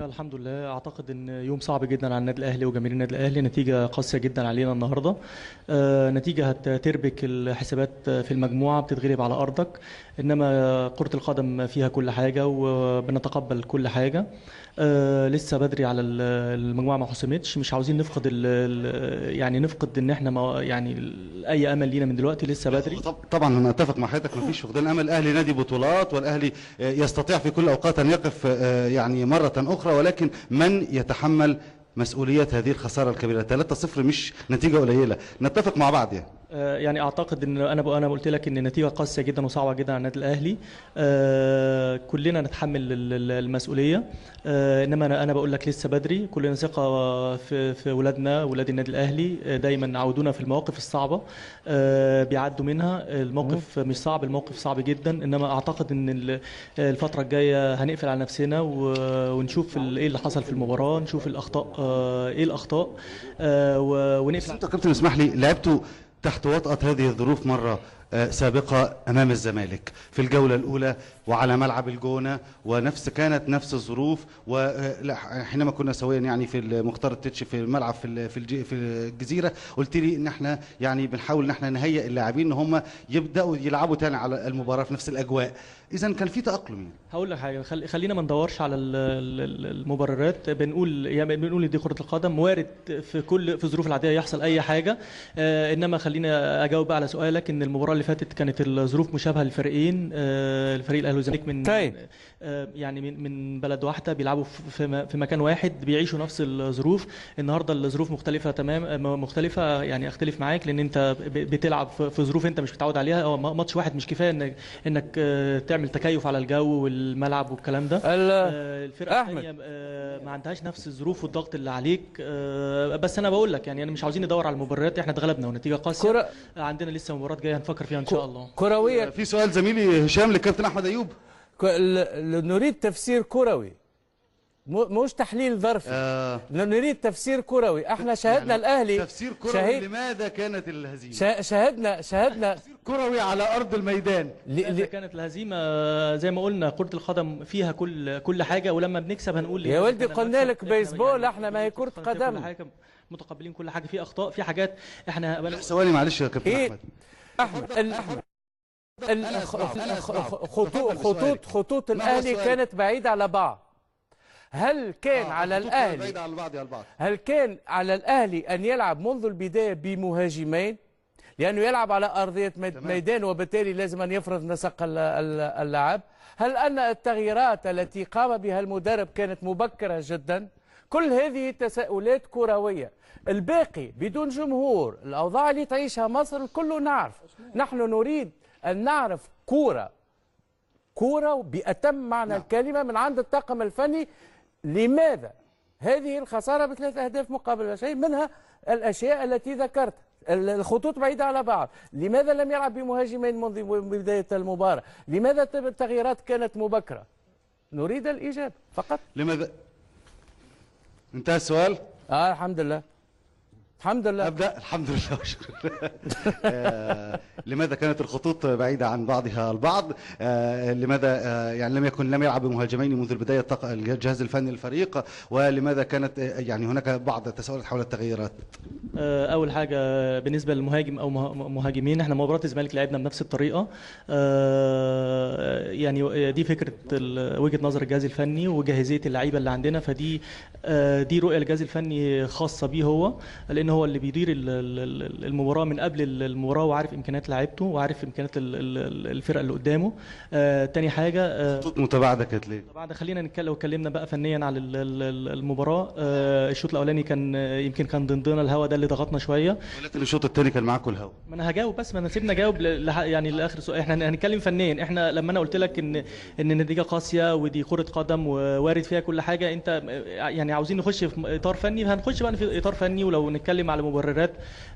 الحمد لله. اعتقد ان يوم صعب جدا على النادي الاهلي وجماهير النادي الاهلي، نتيجة قاسية جدا علينا النهارده، نتيجة هتربك الحسابات في المجموعة، بتتغلب على ارضك، انما كره القدم فيها كل حاجة وبنتقبل كل حاجة. لسه بدري على المجموعة، ما حسمتش، مش عاوزين نفقد يعني نفقد ان احنا ما يعني اي امل لينا من دلوقتي، لسه بدري. طبعا انا اتفق مع حضرتك، ما فيش فقدان امل، الاهلي نادي بطولات، والاهلي يستطيع في كل الاوقات ان يقف يعني مرة اخرى، ولكن من يتحمل مسؤولية هذه الخسارة الكبيرة؟ 3-0 مش نتيجة قليلة، نتفق مع بعض يعني. يعني اعتقد ان انا قلت لك ان النتيجة قاسية جدا وصعبة جدا على النادي الاهلي، كلنا نتحمل المسؤولية، انما انا بقول لك لسه بدري، كلنا ثقة في ولادنا، ولاد النادي الاهلي دايما عودونا في المواقف الصعبة، بيعدوا منها. الموقف مش صعب، الموقف صعب جدا، انما اعتقد ان الفترة الجاية هنقفل على نفسنا ونشوف ايه اللي حصل في المباراة، نشوف الاخطاء، ايه الاخطاء، ونقفل. انت يا كابتن اسمح لي، لعبتوا تحت وطأة هذه الظروف مرة سابقة أمام الزمالك في الجولة الأولى وعلى ملعب الجونة، ونفس كانت نفس الظروف، وحينما كنا سويا يعني في مختار التتش في الملعب في الجزيرة، قلت لي إن احنا يعني بنحاول إن احنا نهيئ اللاعبين إن هم يبدأوا يلعبوا تاني على المباراة في نفس الأجواء، إذا كان في تأقلم يعني. هقول لك حاجة، خلينا ما ندورش على المبررات، بنقول يعني بنقول دي كرة القدم، وارد في كل في الظروف العادية يحصل أي حاجة، إنما خلينا أجاوب على سؤالك إن المباراة اللي فاتت كانت الظروف مشابهة للفريقين، الفريق الاهلي والزمالك من طيب. يعني من بلد واحدة، بيلعبوا في مكان واحد، بيعيشوا نفس الظروف. النهارده الظروف مختلفة تمام، مختلفة يعني اختلف معاك، لان انت بتلعب في ظروف انت مش متعود عليها، ماتش واحد مش كفاية انك تعمل تكيف على الجو والملعب والكلام ده. الفرقة الثانية ما عندهاش نفس الظروف والضغط اللي عليك، بس انا بقول لك يعني انا مش عاوزين ندور على المبررات، احنا اتغلبنا ونتيجة قاسية، عندنا لسه مباراة جاية هنفكر فيها ان شاء الله. كروية. في سؤال زميلي هشام للكابتن احمد ايوب. نريد تفسير كروي، مش تحليل ظرفي. نريد تفسير كروي. احنا شاهدنا يعني الاهلي تفسير كروي لماذا كانت الهزيمة؟ شاهدنا تفسير كروي على ارض الميدان. لماذا كانت الهزيمة؟ زي ما قلنا كره القدم فيها كل حاجة، ولما بنكسب هنقول يا ولدي قلنا لك بيسبول، احنا ما هي كره قدم، متقبلين كل حاجة، في اخطاء، في حاجات احنا. ثواني معلش يا كابتن احمد. احمد خطوط الاهلي كانت بعيدة على بعض. هل كان على الاهلي هل كان على الاهلي ان يلعب منذ البداية بمهاجمين؟ لانه يلعب على ارضية ميدان، وبالتالي لازم ان يفرض نسق اللعب. هل ان التغييرات التي قام بها المدرب كانت مبكرة جدا؟ كل هذه تساؤلات كروية. الباقي بدون جمهور، الاوضاع اللي تعيشها مصر كله نعرف. نحن نريد أن نعرف كورة بأتم معنى الكلمة من عند الطاقم الفني. لماذا هذه الخسارة بثلاث أهداف مقابل لا شيء، منها الأشياء التي ذكرت، الخطوط بعيدة على بعض، لماذا لم يلعب بمهاجمين منذ بداية المباراة، لماذا التغييرات كانت مبكرة؟ نريد الإجابة فقط. لماذا؟ انتهى السؤال؟ الحمد لله. الحمد لله. أبدأ الحمد لله وشكرا. لماذا كانت الخطوط بعيدة عن بعضها البعض؟ لماذا يعني لم يلعب بمهاجمين منذ البداية الجهاز الفني للفريق؟ ولماذا كانت يعني هناك بعض التساؤلات حول التغييرات؟ أول حاجة بالنسبة للمهاجم أو مهاجمين، احنا مباراة الزمالك لعبنا بنفس الطريقة، يعني دي فكرة وجهة نظر الجهاز الفني وجاهزية اللعيبة اللي عندنا، فدي دي رؤية الجهاز الفني خاصة بيه هو، لأن هو اللي بيدير المباراة من قبل المباراة، وعارف إمكانيات لعيبته وعارف إمكانيات الفرقة اللي قدامه. تاني حاجة، خطوط متباعدة كانت ليه؟ متباعدة. خلينا نتكلم، لو اتكلمنا بقى فنيا على المباراة، الشوط الأولاني كان يمكن كان ضدنا الهوا، ده اللي ضغطنا شوية، ولكن الشوط الثاني كان معاكم الهوا. ما أنا هجاوب، بس ما أنا سيبنا أجاوب يعني لآخر سؤال. احنا هنتكلم فنيا. احنا لما أنا قلت لك إن النتيجة قاسية ودي كرة قدم ووارد فيها كل حاجة، أنت يعني عاوزين نخش في إطار فني، هنخش بقى في إطار فني. ولو نتكلم على مبررات،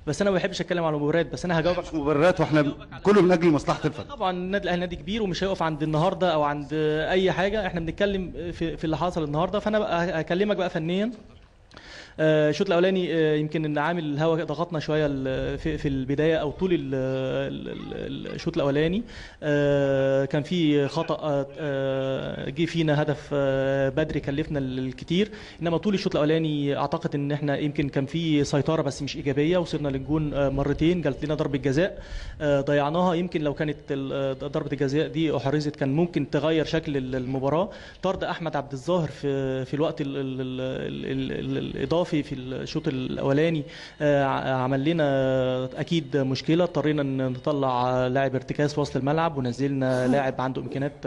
بس انا ما بحبش اتكلم على مبررات، بس انا هجاوبك. مش مبررات، واحنا كله من اجل مصلحة الفريق. طبعا النادي الاهلي نادي كبير ومش هيقف عند النهارده او عند اي حاجة، احنا بنتكلم في اللي حصل النهارده. فانا هكلمك بقى فنيا. الشوط الاولاني يمكن ان عامل الهواء ضغطنا شوية في البداية او طول الشوط الاولاني. كان في خطا جه فينا هدف بدري كلفنا الكتير، انما طول الشوط الاولاني اعتقد ان احنا يمكن كان في سيطرة بس مش ايجابية. وصلنا للجون مرتين، جات لنا ضربه جزاء ضيعناها. يمكن لو كانت ضربه الجزاء دي احرزت كان ممكن تغير شكل المباراة. طرد احمد عبد الظاهر في الوقت الاضافي في الشوط الاولاني عمل لنا اكيد مشكلة. اضطرينا نطلع لاعب ارتكاز في وسط الملعب ونزلنا لاعب عنده امكانيات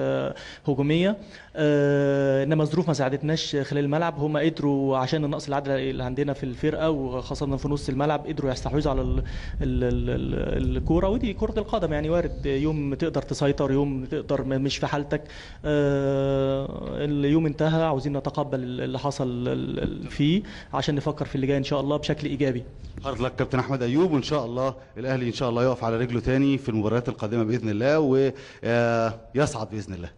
هجومية، انما الظروف ما ساعدتناش خلال الملعب. هم قدروا عشان النقص العدد اللي عندنا في الفرقة وخاصة في نص الملعب قدروا يستحوذوا على الكورة، ودي كره القدم يعني، وارد يوم تقدر تسيطر، يوم تقدر مش في حالتك. اليوم انتهى، عاوزين نتقبل اللي حصل فيه عشان نفكر في اللي جاي ان شاء الله بشكل ايجابي. hard luck كابتن احمد ايوب، وان شاء الله الاهلي ان شاء الله يقف على رجله تاني في المباريات القادمة باذن الله ويصعد باذن الله.